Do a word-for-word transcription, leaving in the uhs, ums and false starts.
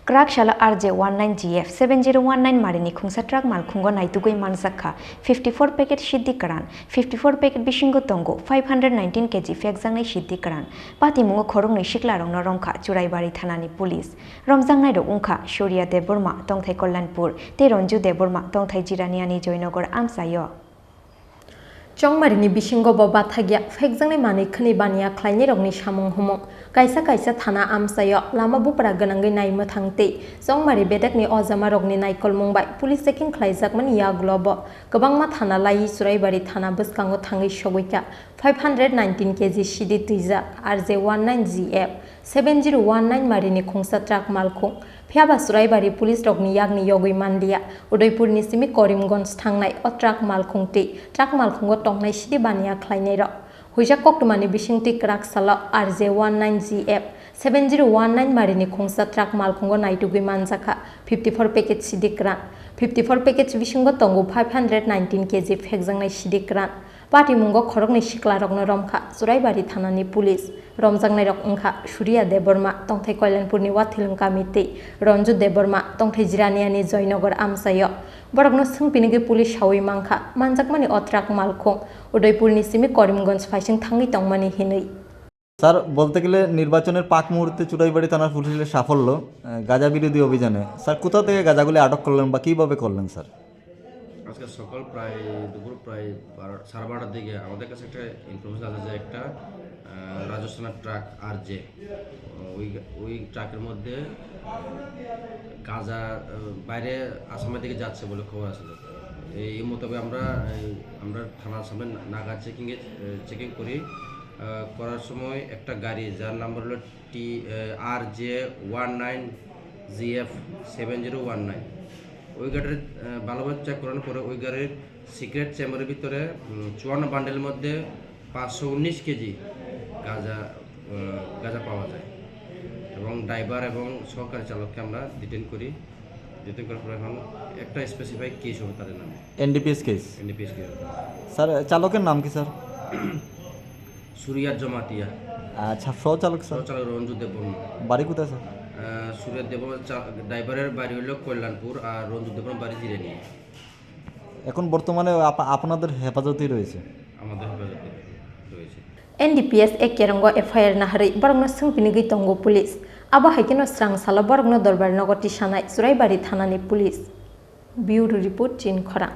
Kwrak salo R J one nine G F seven zero one nine marini khungsa truck malkhungo naitugwi manjak kha fifty four packet siddi kwran, fifty four packet bisingo tongo five hundred nineteen K G phekjaknai siddi kwran. Patimungo khoroknwi siklarokno romkha Churaibari thanani police. Romjaknairok wngkha Surya Debbarma, tongthai Kalyanpur, tei Ranju Debbarma, tongthai Jiraniani Joynagar amchaio. Chongmarini bisingo bo bathakya phekjaknai manwi khwnwi baniya khlainairokni samung humung. Kaisa kaisa thana amchaio lama bupra gwnangwi nai mwthang tei Chongmari bedekni ojamarokni naikolmung bai police checking khlaijakmani yagulo bo kwbangma thana laiwi Churaibari thana bwskango thangwi sogwikha five hundred nineteen K G sidi twijak R J one nine G F seven zero one nine marini khungsa truck malkhung. Phiyaba Churaibari police rokni yakni yogwi manliya. Udaipurni simi Karimganj thangnai o truck malkhung tei truck malkhungo tongnai sidi baniya khlainairok. Huijak koktwmani bisingtwi kwrak salo R J one nine G F seven zero one nine marini khungsa truck malkhungo naitugwi manjakha fifty four package sidi kwran. Fifty four package bisingo tongo five hundred nineteen K G phekjaknai sidi kwran. Patimungo khoroknwi siklarokno romkha Churaibari thanani police. Romjaknairok wngkha Surya Debbarma, tongthai Kalyanpurni Wathilung kami tei Ranju Debbarma, tongthai Jiraniani Joynagar amchaio. Borokno swngpinigwi police saui mankha manjakmani o truck malkhung Udaipurni simi Karimganj phaising thangwi tongmani hinwi. Sir, বলতে গেলে নির্বাচনের পাক মুহূর্তে চুড়াইবাড়ি থানার পুলিশের সাফল্য, আহ, গাঁজা বিরোধী অভিযানে। স্যার, কোথা থেকে গাঁজাগুলি আটক করলেন বা কিভাবে করলেন, স্যার? আজকে সকাল প্রায় দুপুর প্রায় বারো, সাড়ে বারোটার দিকে আমাদের কাছে একটা ইনফরমেশন আছে যে একটা, আহ, রাজস্থানের ট্রাক আর জে, ওই, ওই ট্রাকের মধ্যে গাঁজা, আহ, বাইরে আসামের দিকে যাচ্ছে বলে খবর আছে। এই মোতাবেক আমরা, এই, আমরা থানার সামনে না-, নাকা চেকিংয়ে, আহ, চেকিং করি। আহ, করার সময় একটা গাড়ি, যার নাম্বার হলো T, ah, R J one nine G F seven zero one nine, ওই গাড়ির, আহ, ভালোভাবে চেক করানোর পরে ওই গাড়ির সিক্রেট চেম্বারের ভিতরে, উম, চুয়ান্ন বান্ডেলের মধ্যে পাঁচশো উনিশ কেজি গাঁজা, আহ, গাঁজা পাওয়া যায় এবং ড্রাইভার এবং সহকারী চালককে আমরা ডিটেইন করি। ডিটেইন করার পরে এখন একটা স্পেসিফাইড কেস হবে তাদের নামে। NDPS case. NDPS case. Sir, চালকের নাম কি, স্যার? সুরিয়া জমাতিয়া। আচ্ছা, সহ চালক, স্যার? সহ চালক রঞ্জু দেববর্মা। বাড়ি কোথায়, স্যার? আহ, সুরিয়া দেববর্মা চা-, ড্রাইভারের বাড়ি হলো কল্যাণপুর, আর রঞ্জু দেববর্মা বাড়ি জিরানিয়া। এখন বর্তমানে আপ-, আপনাদের হেফাজতেই রয়েছে? আমাদের হেফাজতে রয়েছে। এনডিপিএস এক কেরঙ্গ এফআইআর নাহারি borokno swngpinigwi tongo police. Abo hai kheno srang salo borokno dorbar nogo tisanai Churaibari thanani police. Bureau report, Chinkhorang.